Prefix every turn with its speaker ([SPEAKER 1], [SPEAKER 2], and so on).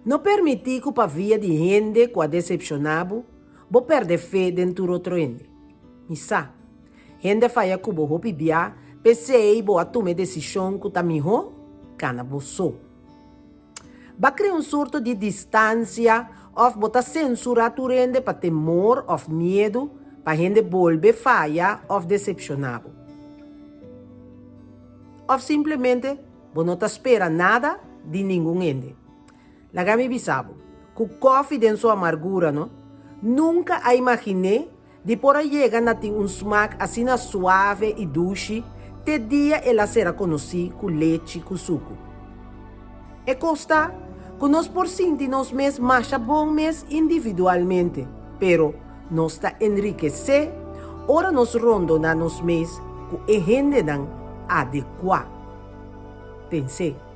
[SPEAKER 1] No permití ku pa via di hende ku a desepshoná bo, bo pèrdè fe den tur otro hende. Mi sa, hende a faya ku bo hopi bia, p'esei bo a tuma e desishon ku ta mihó kana bo so. Ba krea un sorto di distansia òf bo ta sensurá tur hende pa temor òf miedu pa hende bolbe faya òf desepshoná bo. Òf simplemente bo no ta spera nada di ningun hende. Laga mi bisa bo, ku kòfi den su amargura no, nunka a imagin'é di por a yega na tin un smak asina suave i dushi te dia el a sera konosí ku lechi ku suku. E kos ta ku nos por sinti nos mes masha bon mes individualmente, pero nos ta enrikesé ora nos rondoná nos mes ku e hendenan adekuá. Pens'é.